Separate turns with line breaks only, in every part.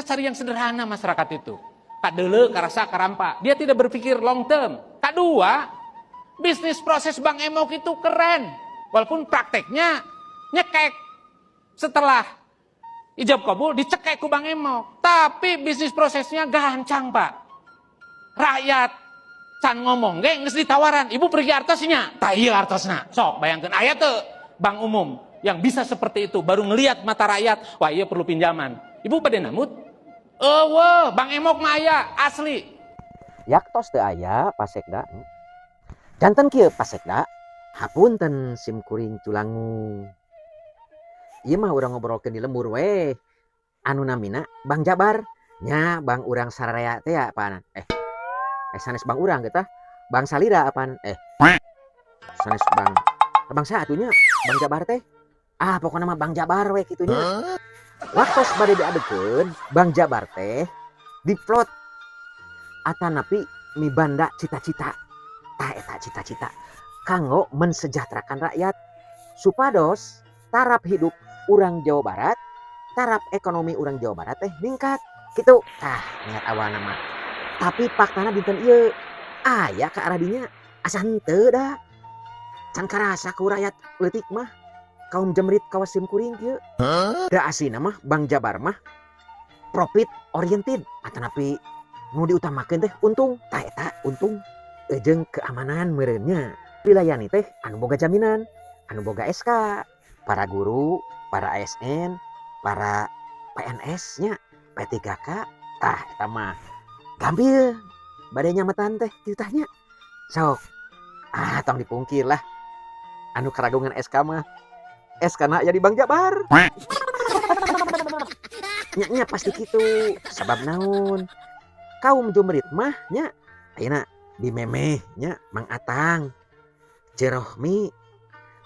Karena cari yang sederhana masyarakat itu. Kadeuleu, karasa, karampa. Dia tidak berpikir long term. Kedua, bisnis proses Bank Emok itu keren. Walaupun prakteknya nyekek. Setelah ijab kabul dicekek ku Bank Emok. Tapi bisnis prosesnya gancang, Pak. Rakyat can ngomong ge geus ditawaran, "Ibu pergi artosnya." Tah, ieu artosna. Sok bayangkeun, aya teu bank umum yang bisa seperti itu, baru ngelihat mata rakyat, "Wah, iya perlu pinjaman. Ibu bade nambut?" Euweuh, Bank Emok mah aya asli.
Yaktos teu aya, Pak Sekda. Janten kieu, Pak Sekda, hapunten sim kuring culangung. Ieu mah urang ngobrolkeun di lembur we. Anu namina Bank Jabar nya, bank urang sararea teh ya apaan? Eh, eh, sanes bank urang tah. Bank salira apaan? Eh, sanes bank. Bank saha atuh nya? Bank Jabar teh. Ah, pokokna mah Bank Jabar we kitu nya. Waktos bade diadekeun, Bank Jabar teh diplot atanapi mibanda cita-cita. Tah, eta cita-cita kanggo mensejahterakan rakyat supados taraf hidup urang Jawa Barat, taraf ekonomi urang Jawa Barat teh ningkat gitu. Tah, niat awalna mah. Tapi faktana dinten ieu aya ka arah dinya? Asa henteu da. Can karasa ku rakyat leutik mah, kaum jemrit kawas sim kuring kieu. Da aslina mah Bank Jabar mah profit oriented atanapi nu diutamakeun teh untung. Tah, eta untung jeung keamanan meureun nya. Dilayani teh anu boga jaminan, anu boga SK, para guru, para ASN, para PNS nya, P3K. Tah, eta mah gampil bade nyametan teh kitu tah nya. Sok ah, tong dipungkir lah, anu karagungan SK mah SK na aya di Bank Jabar. Nya nya, pasti kitu. Sabab naon? Kaum jemrit mah nya ayeuna di memeh nya Mang Atang, Ceu Rohmi,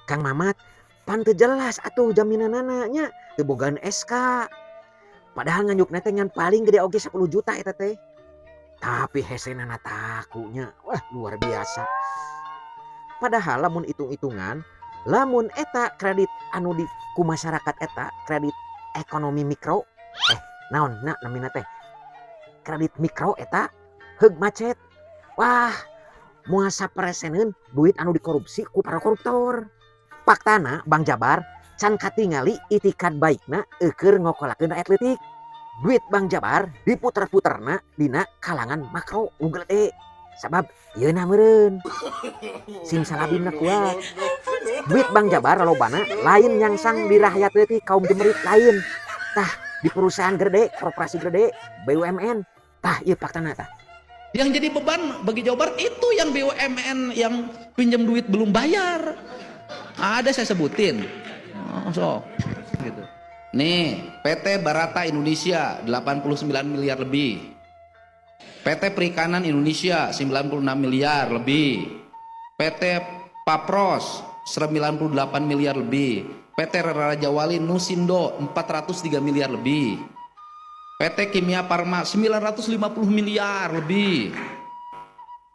Kang Mamat, pan teu jelas atuh jaminanana nya, teu bogaan SK. Padahal nganjukna teh ngan paling gede oge 10 juta eta teh. Tapi hesenana taku nya, wah, luar biasa. Padahal lamun hitung-hitungan, lamun eta kredit anu di ku masyarakat, eta kredit ekonomi mikro, eh, naon na namina teh, kredit mikro eta heug macet, wah, moal sapereseneun duit anu dikorupsi ku para koruptor. Faktana Bank Jabar can katingali itikad baikna eukeur ngokolakeun rakyat leutik. Duit Bank Jabar diputer-puterna dina kalangan makro nu gede, sabab yeuna meureun simsalabimna kuat. Duit Bank Jabar lolobana lain nyangsang di rakyat leutik, kaum jemrit, lain. Tah, di perusahaan gede, korporasi gede, BUMN. Tah, ieu faktana tah.
Yang jadi beban bagi Jawa Barat itu yang BUMN yang pinjam duit belum bayar. Ada saya sebutin. Oh, so, gitu. Nih, PT Barata Indonesia 89 miliar lebih. PT Perikanan Indonesia 96 miliar lebih. PT Phapros 98 miliar lebih. PT Rajawali Nusindo 403 miliar lebih. PT Kimia Farma 950 miliar lebih.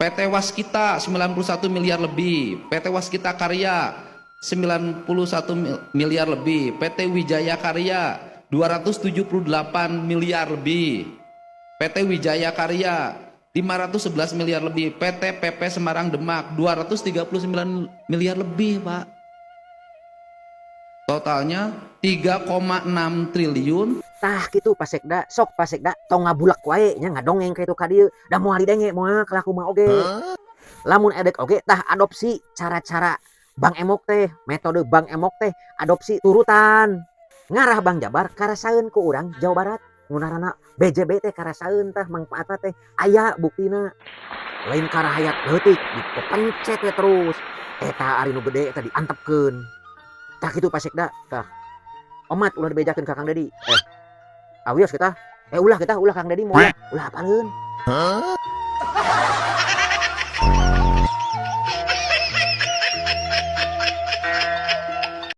PT Waskita 91 miliar lebih. PT Waskita Karya 91 miliar lebih. PT Wijaya Karya 278 miliar lebih. PT Wijaya Karya 511 miliar lebih. PT PP Semarang Demak 239 miliar lebih, Pak. Totalnya 3,6 triliun.
Tah, kitu, Pak Sekda. Sok, Pak Sekda tong ngabulek wae nya, ngadongeng ka itu ka dieu, da moal didenge, moal kalaku mah oge. Lamun edek oge, tah, adopsi cara-cara Bank Emok teh, metode Bank Emok teh adopsi, turutan. Ngarah Bank Jabar karasaeun ku urang Jawa Barat. Nu ngaranna BJB teh karasaeun tah, mangpaatna teh aya buktina. Lain ka rakyat leutik dipepencet we terus. Eta ari nu gede eta diantepkeun. Tah, kitu, Pak Sekda, tah. Omat ulah dibejakeun ka Kang Dedi. Eh, awios kita. Eh, ulah kita, ulah Kang Dedi, moal ulah apaleun.